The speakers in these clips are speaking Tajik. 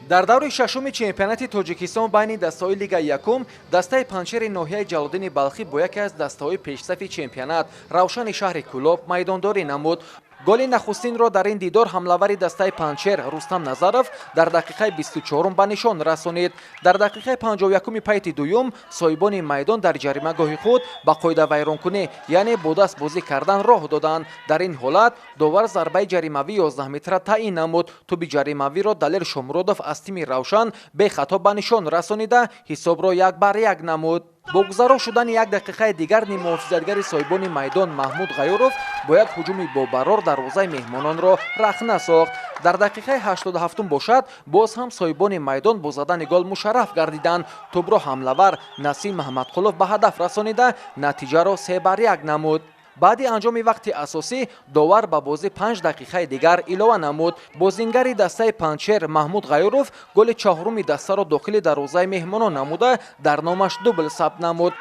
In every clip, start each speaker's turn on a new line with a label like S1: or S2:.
S1: Дар даври шашуми чемпионати Тоҷикистон байни дастаҳои Лигаи якум дастаи Панҷшери ноҳияи Ҷалолиддини Балхӣ бо яке аз дастаҳои пешсафи чемпионат, Равшани шаҳри Кӯлоб, майдондорӣ намуд. Голи нахустинро дар ин дидор ҳамлавари дастаи Панҷшер Рустам Назаров дар дақиқаи 24-ум ба нишон расонид. Дар дақиқаи 51-уми пайти дуюм соҳибони майдон дар ҷаримагоҳи худ ба қоидавайронкунӣ, яъне бо даст бозӣ кардан, роҳ доданд. Дар ин ҳолат довар зарбаи ҷаримавӣ 11 метра таъин намуд. Тӯби ҷаримавиро Далер Шомуродов аз тими Равшан бехато ба нишон расонида, ҳисобро 1-1 намуд. Бо гузаро шудани як дақиқаи дигар ниммуҳофизатгари соҳибони майдон Маҳмуд Ғайёров бо як ҳуҷуми бобарор дарвозаи меҳмононро рахна сохт. Дар дақиқаи 87-ум бошад, боз ҳам соҳибони майдон бо задани гол мушарраф гардиданд. Тӯбро ҳамлавар Насим Маҳмадқулов ба ҳадаф расонида, натиҷаро 3-1 намуд. Баъди анҷоми вақти асосӣ довар ба бозӣ 5 дақиқаи дигар илова намуд. Бозингари дастаи Панҷшер Маҳмуд Ғайёров голи чаҳоруми дастаро дохили дарвозаи меҳмонон намуда, дар номаш дубл сабт намуд.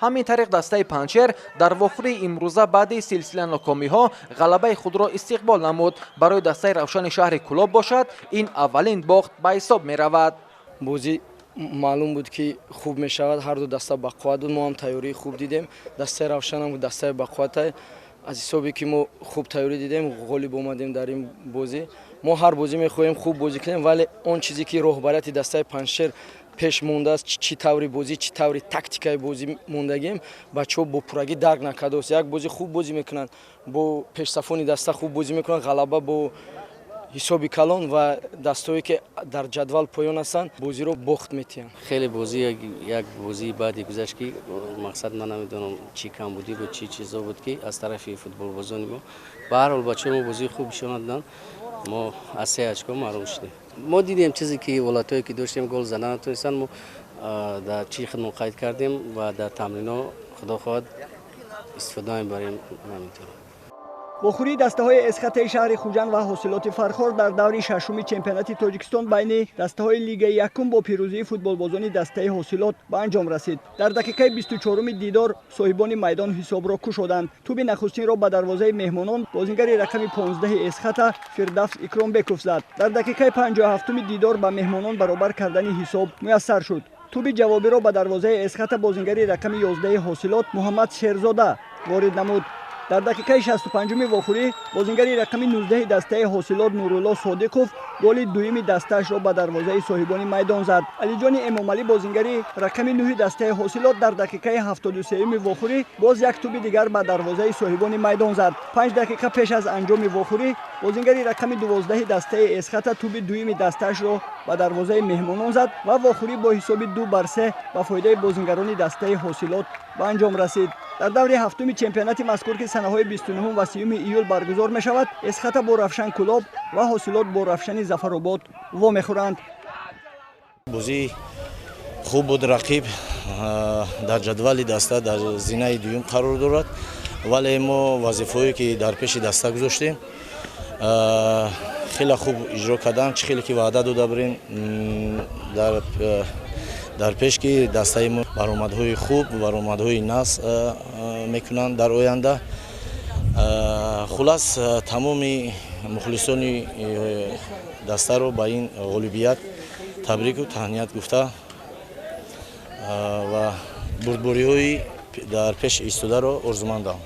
S1: Ҳамин тариқ, дастаи Панҷшер дар вохӯрии имрӯза баъди силсила нокомиҳо ғалабаи худро истиқбол намуд. Барои дастаи Равшани шаҳри Кӯлоб бошад, ин аввалин бохт ба ҳисоб меравад.
S2: Бозӣ маълум буд, ки хуб мешавад. Ҳарду даста бақувват буд, мо ҳам тайёрии хуб дидем. Дастаи Равшанам дастаи бақуввата. Аз ҳисобе ки мо хуб тайёрӣ дидем, ғолиб омадем дар ин бозӣ. Мо ҳар бозӣ мехоҳем хуб бозӣ кунем, вале он чизе ки роҳбарияти дастаи Панҷшер пеш мондааст, чӣ таври бозӣ, чӣ таври тактикаи бозӣ мондагем, бачаҳо бо пуррагӣ дарк накардааст. Як бозӣ хуб бозӣ мекунанд, бо пешсафони даста хуб бозӣ мекунанд, ғалаба бо ҳисоби калон, ва дастое ки дар ҷадвал поён ҳастанд, бозиро бохт метиҳанд.
S3: Хеле бозӣ як бозии баъде гузашт, ки мақсад ман намедонам, чӣ камбудӣ буд, чӣ чизо буд, ки аз тарафи футболбозони мо. Ба ҳар ҳол, бачаҳои мо бозии хуб нишон доданд, мо аз се очко маҳрум шудем. Мо дидем чизе ки ҳолатҳое ки доштем, гол зада натонистанд. Мо дар чӣ худмон қайд кардем ва дар тамринҳо, худо хоҳад, истифода мебарем ҳаминтур.
S4: Вохӯрии дастаҳои Эсхатаи шаҳри Хуҷанд ва Ҳосилоти Фархор дар даври шашуми чемпионати Тоҷикистон байни дастаҳои Лигаи якум бо пирӯзии футболбозони дастаи Ҳосилот ба анҷом расид. Дар дақиқаи 24-уми дидор соҳибони майдон ҳисобро кушоданд. Тӯби нахустинро ба дарвозаи меҳмонон бозингари рақами 15-и Эсхата Фирдавс Икромбеков зад. Дар дақиқаи 57-уми дидор ба меҳмонон баробар кардани ҳисоб муяссар шуд. Тӯби ҷавобиро ба дарвозаи Эсхата бозингари рақами 11-и Ҳосилот Муҳаммад Шерзода ворид намуд. Дар дақиқаи 65-уми вохӯрӣ бозингари рақами 19-и дастаи Ҳосилот Нурулло Содиқов голи дуюми дастаашро ба дарвозаи соҳибони майдон зад. Алиҷони Эмомалӣ, бозингари рақами 9-и дастаи Ҳосилот, дар дақиқаи 73-юми вохӯрӣ боз як тӯби дигар ба дарвозаи соҳибони майдон зад. 5 дақиқа пеш аз анҷоми вохӯрӣ бозингари рақами 12-и дастаи Эсхата тӯби дуюми дастаашро ба дарвозаи меҳмонон зад ва вохӯрӣ бо ҳисоби 2-3 ба фоидаи бозингарони дастаи Ҳосилот ба анҷом расид. Дар даври ҳафтуми чемпионати мазкур, ки санаҳои 29 ва 30 июл баргузор мешавад, Эсхата бо Равшан Кӯлоб ва Ҳосилот бо Равшани Зафаробод вомехӯранд.
S5: Бозӣ хуб буд. Рақиб дар ҷадвали даста дар зинаи дуюм қарор дорад, вале мо вазифаҳое ки дар пеши даста гузоштем, хеле хуб иҷро кардам. Чӣ хеле ки ваъда дода будем дар пеш, ки дастаи мо баромадҳои хуб, баромадҳои нағз мекунанд дар оянда. Хулас, тамоми мухлисони дастаро ба ин ғолибият табрику таҳният гуфта ва бурдбориҳои дар пеш истодаро орзумандам.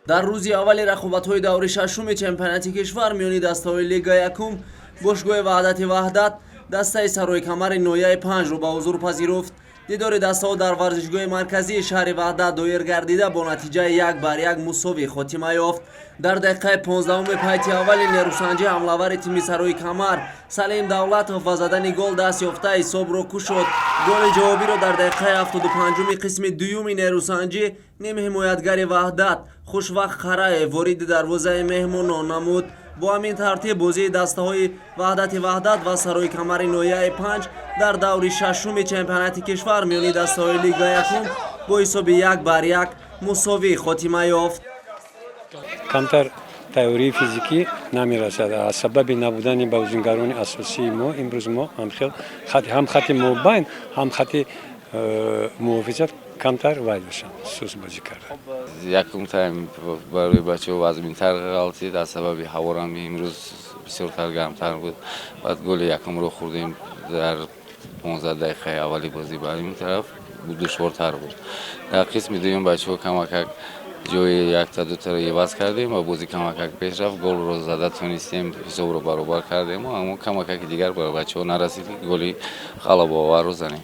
S6: Дар рӯзи аввали рақобатҳои даври шашуми чемпионати кишвар миёни дастаҳои Лига якум бошгоҳи Ваҳдати Ваҳдат дастаи Сарои Камари ноҳияи Панҷро ба ҳузур пазируфт. Дидори дастаҳо дар варзишгоҳи марказии шаҳри Ваҳдат доир гардида, бо натиҷаи 1-1 мусовӣ хотима ёфт. Дар дақиқаи 15-уми пайти аввали нерӯсанҷи ҳамлавари тими Сарои Камар Салим Давлатов ба задани гол даст ёфта, ҳисобро кушод. Голи ҷавобиро дар дақиқаи 75-уми қисми дуюми нерӯсанҷӣ нимҳимоятгари Ваҳдат Хушвақт Қараев вориди дарвозаи меҳмонон намуд. Бо ҳамин тартиб, бозии дастаҳои Ваҳдати Ваҳдат ва Сарои Камари ноҳияи Панҷ дар даври шашуми чемпионати кишвар миёни дастаҳои Лига якум бо ҳисоби 1-1 мусовӣ хотима ёфт.
S7: Камтар тайёрии физикӣ намерасад. Аз сабаби набудани бозингарони асосии мо имрӯз мо ҳам хати мобайн, ҳам хати муҳофизат. Камтар вай доштанд, суст бозӣ карданд.
S8: Якум тайм барои бачаҳо вазминтар ғалтид, аз сабаби ҳаворам имрӯз бисёртар гармтар буд. Баъд голи якумро хӯрдем дар 15 дақиқаи аввали бозӣ, бар ин тараф душвортар буд. Дар қисми дуюм бачаҳо камакак ҷои якта дутаро иваз кардем ва бозӣ камакак пеш рафт, голро зада тонистем, ҳисобро баробар кардему, аммо камакаки дигар ба бачаҳо нарасид, ки голи ғалабаоварро занем.